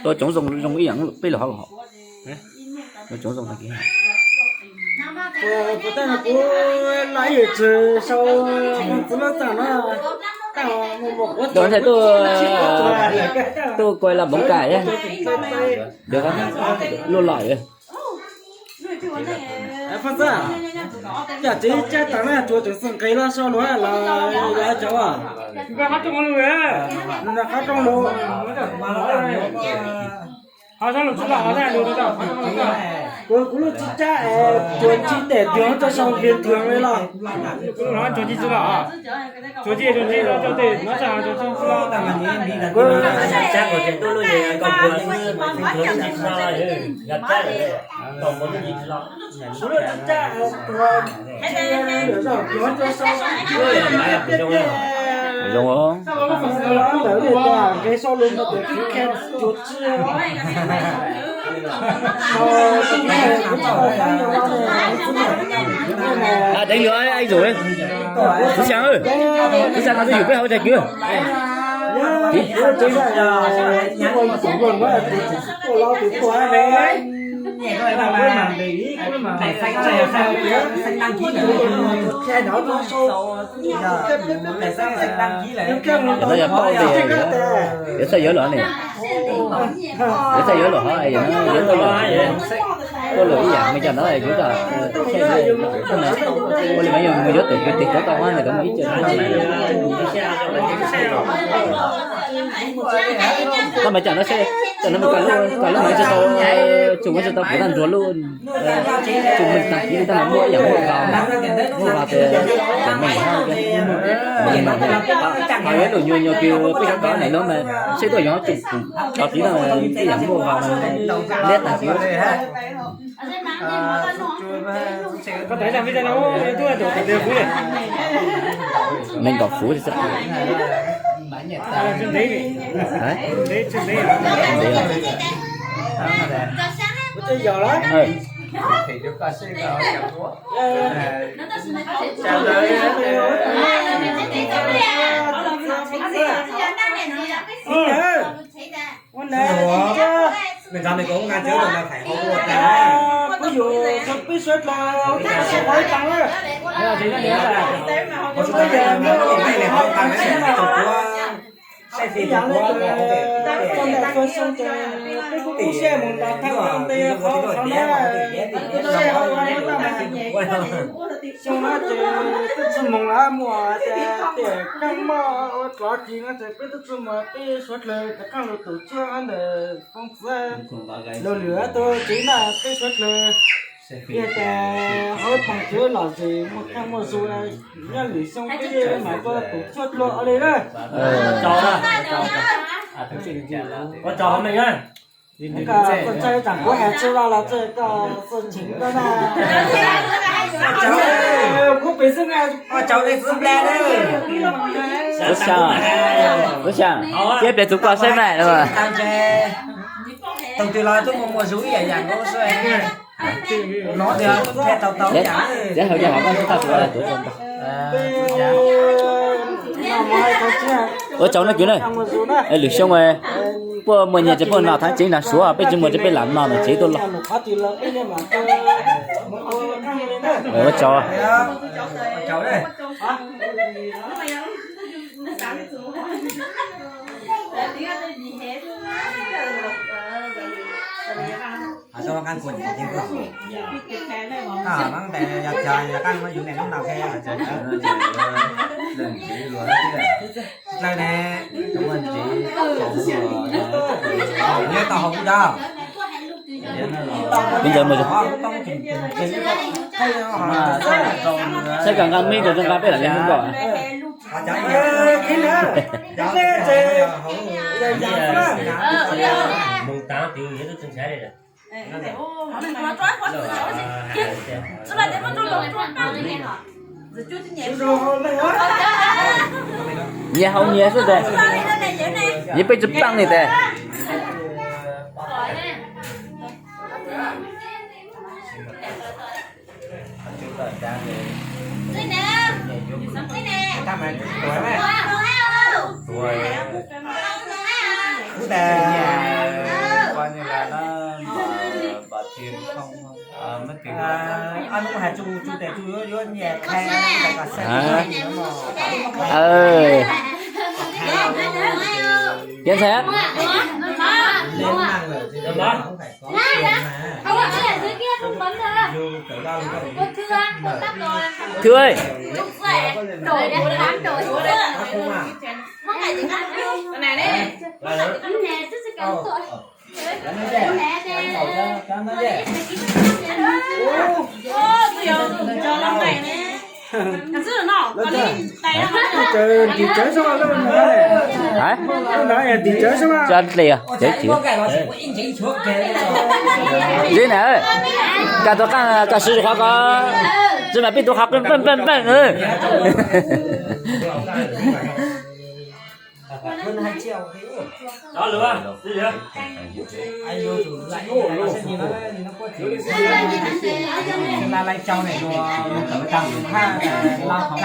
Tua coob zoo zoo ib yam peb lub hauv los. Tua coob zoo tag kis. Puas tau kuv los ib yam txwv sau kuv lub txaj no. Ntshai tuaj, tuaj koj los npoov kais thiab. Lub los. Cov txiv caj tas na tsuas tseem xwm nqis los sau lus los yog cov qab rooj lus, qab rooj lus. Kuv, kuv lub txiv caj es tsuas ntsib tes tuag rau sau nqis tuag li los. Zoo. Ntawm li tias nqe sau lus no tus kwv khe cuag tsi. Deev yus ib zaug, Txiv Xya, Txiv Xya no twb yug peb hauv tag kis. Cov no yog paub tias yuav txawj yuav luam ne, yuav txawj yuav luam hov, yuav tuaj luam ib yam me cov ntawd yuav tau, ua li mas yog mus yuav tus kwv tij rov tau mas nws rov mus ib ce. Koj mas cov no seb, cov no mus kom lub, kom lub mas tsis tau, tsis muaj tsis tau kuv tag nrho lub. Tsis muaj tag kis tag los muaj ib yam muaj vau, muaj vau tias cov neeg hab, neeg no, ho yuav luam nyuag nyuag kws peb cov tod ne lub mas seb tuaj yuav tsum tau tiv no ib yam muaj vau, liab tag kis. Nees nkaum fuv xwb. Kuv yuav peb suav dlawg, peb yam li txoj ntais txoj xyoo ces peb kuj kub siab mus nrog thaj koj nte qhov qhov no. Peb kub siab ua tab mas xyoo no ces twb tsis mus lawm, muaj tias tiam kheej muaj ua dlov kis no ces peb twb tsis mus, peb suav dlawg rov qab los tus tshuaj ntawm Foob Txwv los lwm tus tsev na, peb suav dlawg. Yog tias hauv phoom tsev lom zem muaj kheej muaj zoo, nyob lwm xyoo peb mam tuaj tus tshuaj dlua li na. Koj txawj tsaam kuv has tsi los los txawj koj txawj tseem koj na. Kuv pem xwb na. Tub Xyaa, Tub Xyaa, peb pliag txug koj saib mas. Tus twg los twb muaj muaj zoo ib yam yam nkaus xwb. Teb hauv yog hov koj tsis tau tus, tus Ua tsaug nej kwv na. Lwm xyoo puab muaj nyiaj ces puab noj thaj tsev noj suav, peb tsis muaj ces peb lam noj ntawm tsev tuaj los. Ua tsaug. Ib ntawd mus, saib koj nqa mib koj zoo nqa peb lam li mus nkaum. Nyias haus nyias xwb tes, yog peb tsis paab li tes. Hnub hais tsu tsu tes tsu yuav yuav nyias khai. Piav ntxhais. Thưa ơi. Tim tsawv xwb, tim tsawv xwb. Zib na, koj tus qaj koj siv qhov ko, tsis mas pib tus qhov qw npeej npeej npeej.